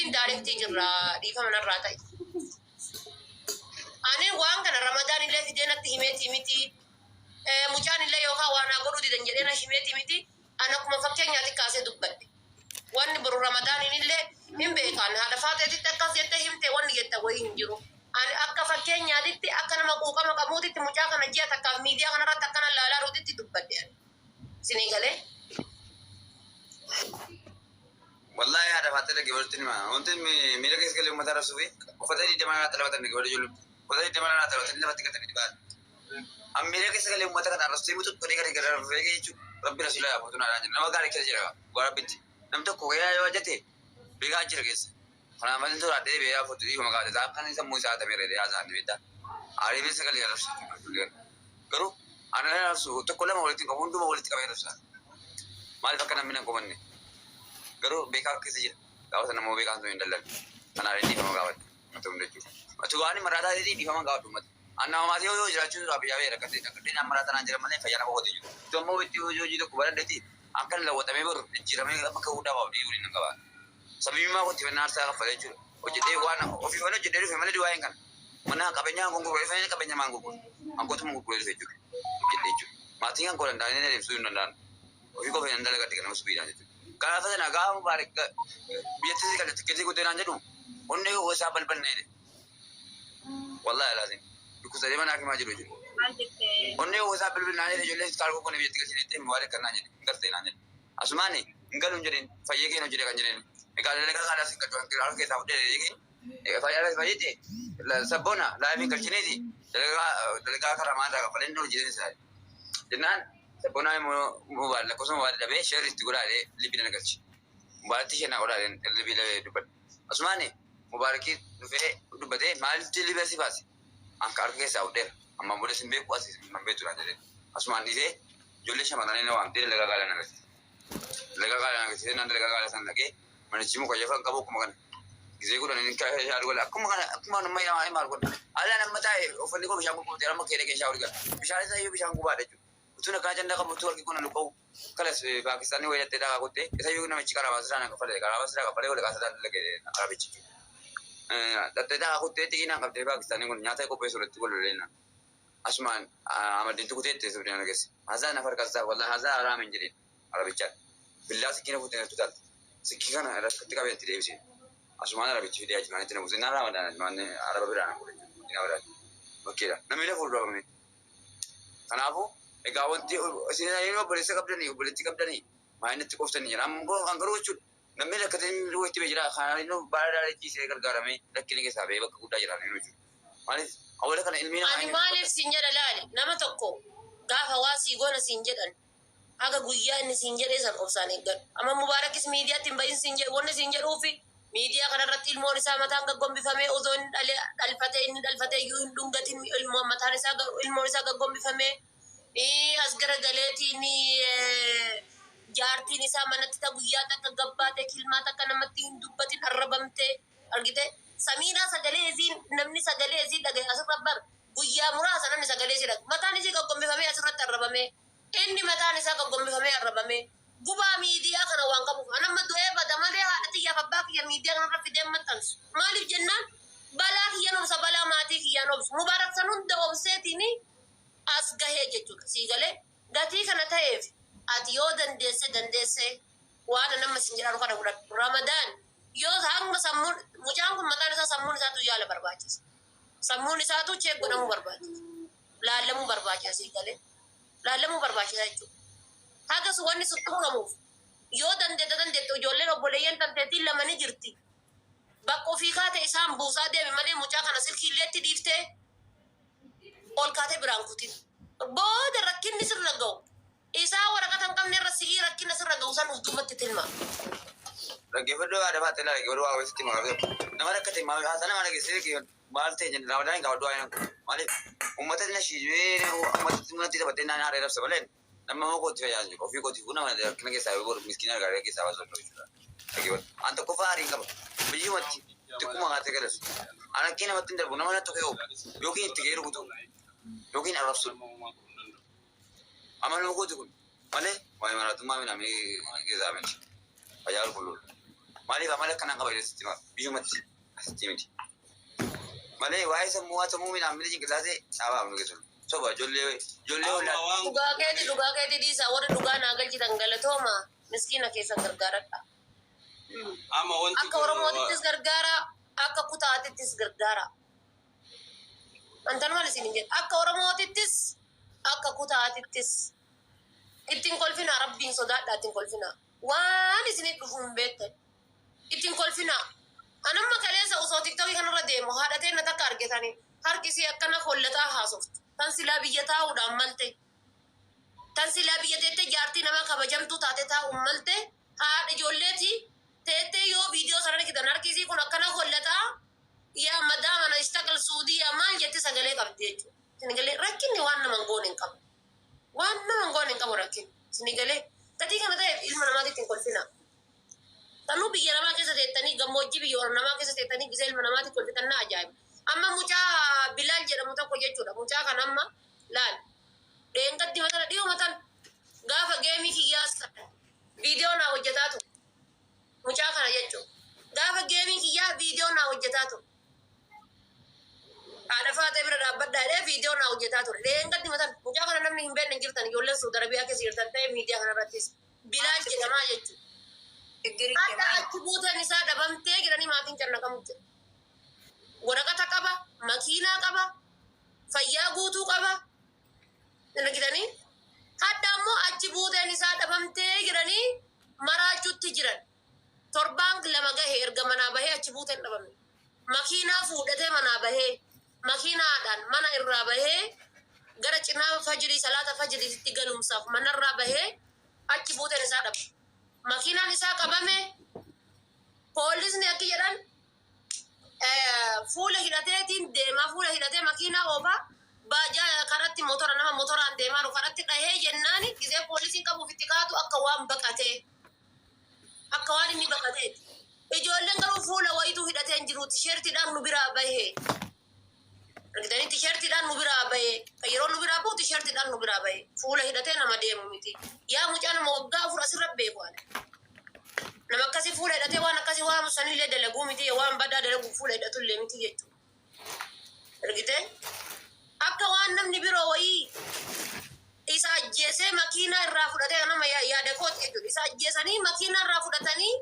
Waliin daarektii jirra dhiifama narraa ta'i. Ani waan kana Ramadaan illee fidee natti himeetii miti. Mucaan illee yookaan waa naa godhuu didan jedhee na himeetii miti. Ani akkuma fakkeenyaatti kaasee dubbadhe. Wanni boru Ramadaaniin illee hin beekaan haadha faaxeetitti akkas jettee himte wanni jetta wayii hin jiru. Ani akka fakkeenyaatitti akka nama quuqama qabuutitti mucaa kana ji'a takkaaf miidiyaa kanarratti akkana laalaa ruutitti dubbadhe ani. Isinii galee? Wallahi haadha faaxee dhaggeeffadhutti nima. Wanti miira keessa galee uummata arrabsuu fi uffata digdama naa xalabatan dhaggeeffadhu ijoollee. Uffata digdama naa xalabatan lafatti gatanii ba'an. An miira keessa galee uummata kana arrabsee mutu godhee gadi gara rafee jechuudha. Rabbi rasuula yaa footu naadhaan jira. Nama gaarii keessa jira. Dhugaa rabbitti. Namni tokko gahee yoo hojjete beekaa jira keessa. Kanaaf malli sodaadhee beekaa footu dhiifama gaafate. Isaa kan sammuu isaa hatamee reedee haasa'an beektaa. Aarii keessa galee arrabsa. Garuu ana arrabsu tokko lama walitti qabu hunduma walitti qabee arrabsa. Maaliif akka namni nan komanne? Garuu beekaa keessa jira. Gaafa sana immoo beekaan sun hin dallan. Kanaaf dhiifama gaafadhe. Uummata hunda jechuudha. Ati waan maraataa ta'eef dhiifama gaafadhu uummata. An nama maatii yoo jiraachuun irraa biyyaa ba'e rakkatee rakkatee naan maraataa naan jedhan malee fayyaa nama kooti jiru. Itti ammoo itti hojii hojii tokko baradheeti akka inni lawwatamee baru jijjiiramee bakka guddaa bahu dhiiruu hin qaba. Sababummaa kootti fannaa aarsaa kaffalee jechuudha. Hojjedhee waan ofii fana hojjedhee dhufe malee du'aa hin kana. Mana qabeenyaa kan gurguree dhufe qabeenya maan gurguru. Kan kootuma gurguree dhufe jechuudha. Hojjedhee jechuudha. Maatiin kan koo danda'anii adeemsisuu hin danda'an. Ofii qofa hin dalagadhe kan nama subiidhaan jechuudha. Gaafa sana gaafa mubaarak biyyatti si galte tikkeetii guutee naan jedhu onnee koo isaa balbalne jedhe. Wallaahi laazim. Dhukkubsatee mana hakimaa jiru jechuudha. Maal jettee? Onnee koo isaa bilbil naan jedhe ijoollee kaargoo kun biyyatti galchine jettee mubaarak kan naan jedhe hin galtee naan jedhe. Asumaani hin galu hin jedhin fayyee kee hin hojjete kan jedheen. Egaa dalagaa kaadhaa sin galchu kan harka keessaa fudhee jedhee fayyite sabboona laayifii galchineeti dalagaa dalagaa karaa maal irraa kaffaleen hojjeteen isaa. Jennaan Sabbonaa immoo mobile lakkoofsa mobile dhabee share itti godhaa jedhee libii na galche. Mobaayilatti ishee naa godhaa jedheen libii dubbadhe. Asumaani mubaarakii dhufee dubbatee maalitti libii asii baase? Anka harka keessaa fudheera. Ammaan booda sin beeku asii hin beektu naan jedheen. Asumaan dhiisee ijoollee shamarranii na waamtee dalagaa gaalaa na galchite. Dalagaa gaalaa na galchite naan dalagaa gaalaa sana dhaqee manichi muka yafa hin qabu akkuma kana. Gisee kudhan inni shaawar godha. Akkuma kana akkuma nama hidhamaa maal godha. Alaan amma taa'e uffanni koo bishaan qulqulluu ta'e amma kee dhaqee shaawar gala. Bishaan isaa iyyuu bishaan gubaadha jechuudha. Utuu nagaa janda qabu utuu harki kun luqa'u kalas Paakistaanii wayii dhattee dhagaa kuttee isa iyyuu namichi qaraabaa siraa na kaffale qaraabaa siraa kaffalee wal qaasaa dalage arabichi jechuudha. Dhattee dhagaa kuttee xiqqinaan qabdee Paakistaanii kun nyaata qopheessuu irratti wal loleena. Asumaan Ahmadiin tukutee itti subdina nageesse. Hazaa nafar kazzaa wallahi hazaa haraam hin jedhin arabichaan. Billaa sikkiina fuutee natti utaalte. Sikkii kana irratti qabee itti deebise. Asumaan arabichi fidee ajumaanitti na buuse. Naan Ramadaan ajumaan araba biraa na fuudhe. Guddina biraati. Bakkeedha. Namni na fuudhu dhabame. Kanaafuu egaa wanti isin obboleessa qabdanii obboleettii qabdanii maayinatti qoftanii jira. Amma kan garuu jechuudha. Namni rakkatee inni itti ba'e jira. Kanaan inni baala daaree ciisee gargaaramee rakkina keessaa ba'ee bakka guddaa jira inni jechuudha. Maaliif awwala kana ilmi namaa Ani inni maaliif siin jedha laali nama tokko gaafa waa sii goona siin jedhan haga guyyaa inni siin jedhee san obsaan eeggadhu. Amma Mubaarakis miidiyaatti hin bahin siin jedhu wanni siin jedhuufi miidiyaa kanarratti ilmoon isaa mataan gaggombifamee osoo inni dhale dhalfatee inni dhalfatee iyyuu hin dhungatin ilmoon mataan isaa ilmoon isaa gaggombifamee As garagaleetiin jaartiin isaa manatti ta guyyaa takka gabbaatee kilmaa takka namatti hin dubbatin arrabamtee argite. Samiiraa sagalee isiin namni sagalee isii dhagaye asirra bar guyyaa muraasa namni sagalee isii dhagaye mataan isii gaggombifamee asirratti arrabamee inni mataan isaa gaggombifamee arrabamee gubaa miidiyaa kana waan qabuuf an amma du'ee bada malee haadha tiyyaaf abbaa kiyya miidiyaa kanarra fidee hin maxxansu maaliif jennaan balaa kiyyan obsa balaa maatii kiyyaan obsu Mubaarak san hunda obseetiin as gahee jechuudha sii galee gatii kana ta'eef ati yoo dandeesse dandeesse waan an amma sin jedharu kana fudhadhu Ramadaan yoo hanga sammuun mucaan kun mataan isaa sammuun isaatu yaala barbaachisa sammuun isaatu cheek godhamuu barbaachisa laallamuu barbaachisa sii galee laallamuu barbaachisa jechuudha hagas wanni sun xumuramuuf yoo dandeette dandeette ijoolleen obboleeyyan tanteetiin lama ni jirti bakka ofii kaate isaan buusaa deemi malee mucaa kana silkii illeetti dhiiftee ol kaatee biraan kutin. Booda rakkinni sirra ga'u isaa waraqata hin qabne irra si'ii rakkina sirra ga'u san uf duubatti tilmaami. Dhaggeeffadhu haadha faaxee laala dhaggeeffadhu waa wayisitti maqaa fi nama rakkate maal haasaa nama dhageessee dhaggeeffadhu maal ta'e jenna ramadaan hin gaafadhu waa'ee maaliif uummata na shiijee uummata natti taphatee naan haadha rabsa malee nama moo kootti fayyaa jiru ofii kootti kun nama rakkina keessaa yoo boru miskiina argaa keessaa baasuu danda'u jechuudha. Dhaggeeffadhu an tokkoffaa aarii hin qaba biyyumatti xiqquma kaatee galas an akkii namatti hin darbu nama natti ka'e yookiin itti ka'ee rukutu yookiin arrabsu amanuu kooti kun malee waa'ee maraatummaa minamii keessaa miti fayyaa qulqulluudha. Maaliif amala akkanaan qaba jedhu sitti biyyumatti asitti miti. Malee waa'ee sammuu haa sammuu midhaan miti cinqillaatee dhaabaa nu geessu. Soba ijoollee ijoollee Amma ollaa. waan Dhugaa keeti, dhugaa keeti, dhiisaa. Warri dhugaa naa galchitan galatooma. Miskiina keessan gargaaradha. Amma wanti Akka kun Oromootittis gargaara, akka kutaatittis gargaara. Antan maal isin hin jedhu. Akka Oromootittis, akka kutaatittis. Ittiin kolfinaa, Rabbiin sodaadhaa, ittiin kolfinaa. Waan isinit dhufu hin beektan. Ittiin kolfinaa. Anamma kaleessa osoo TikTokii kanarra deemu haadha teenna takka argatanii harki isii akkana hollataa haasoftu. Tan silaa biyya taa'uudhaan malte. Tan silaa biyya teettee jaartii nama kabajamtuu taate taa'uun malte, haadha ijoolleeti teettee yoo viidiyoo sana argitan harki isii kun akkana hollataa, "Yaa madaama na ishtaqal Suudiyaa" maal jetti sagalee qabdi jechuudha. Sinigalee, rakkinni waan nama hin goone hin qabu. Waan nama hin goone hin qabu rakkinni. Sinigalee, gatii kana ta'eef ilma namaatti ittiin kolfinaa. Tanuu biyya namaa keessa teettanii, gammoojjii biyya namaa keessa teettanii gisee ilma namaatti kolfitan na ajaa'iba. Amma mucaa Bilaal jedhamu tokko jechuudha. Mucaa kan amma laal. Dheengaddi matana dhiyoo matan gaafa geemii kiyyaas viidiyoo naa hojjetaa ture. Mucaa kana jechuudha. Gaafa geemii kiyyaa viidiyoo naa hojjetaa ture. Haadha faatee bira dhaabbadhaa jedhee viidiyoo naa hojjetaa ture. Dheengaddi matan mucaa kana namni hin beekne hin jirtan, ijoolleen Suudi Arabiyaa keessa jirtan ta'e miidiyaa kanarrattis. Bilaal jedhamaa jechuudha. Hadha achi buuteen isaa dhabamtee jedhanii maatiin cannaqamu jira. Waraqata qaba, makiinaa qaba, fayyaa guutuu qaba. Argitanii? Hadha ammoo achi buuteen isaa dhabamtee jedhanii maraachuutti jiran. Torbaan 2 gahe erga manaa bahee achi buuteen dhabame. Makiinaa fuudhatee manaa bahee, makiinaadhaan mana irraa bahee gara cinaa fajirii, salaata fajiriitti galumsaaf manarraa bahee achi buuteen isaa dhabe. Makiinaan isaa qabame, poolisni akki jedhan fuula hidhateetiin deemaa, fuula hidhatee makiinaa oofaa, baajaa karatti motora nama motoraan deemaa jiru karatti dhahee jennaani gisee poolisiin qabuuf itti kaatu akka waan baqatee, akka waan inni baqateeti. Ijoolleen garuu fuula wayituu hidhatee hin jiru, tisheertiidhaan nu biraa bahee. Argitanii, tisheertiidhaan nu biraa bahee, kan yeroo nu biraa bahu tisheertiidhaan nu biraa bahee, fuula hidhatee nama deemu miti. Yaa mucaa nama waggaa 4 asirra beeku ani. Nama akkasii fuula hidhatee waan akkasii waan sanillee dalaguu miti, waan badaa dalaguu fuula hidhatullee miti jechuudha. Argitee? Akka waan namni biroo wayii isa ajjeesee makiinaa irraa fudhatee nama yaada kooti jechuudha. Isa ajjeesanii makiinaa irraa fudhatanii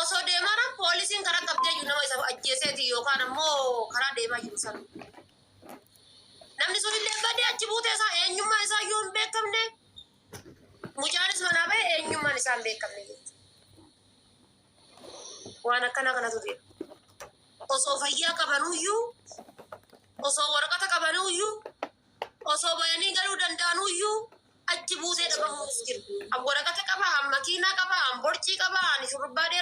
osoo deemaa poolisiin karaa qabdee jiru nama isa ajjeeseeti yookaan ammoo karaa deemaa jiru sana. Namni sun illee badee achi buutee isaa eenyummaa isaa yoo hin beekamne, mucaanis manaa bahe eenyummaan isaa hin beekamne jechuudha. Waan akkanaa kanatu jira. Osoo fayyaa qabanuyyuu, osoo waraqata qabanuyyuu, osoo bayanii galuu danda'anuyyuu achi buutee dhabamuuf jiru. An waraqata qaba, an makiinaa qaba, an borcii qaba, an shurrubbaa dheeraa.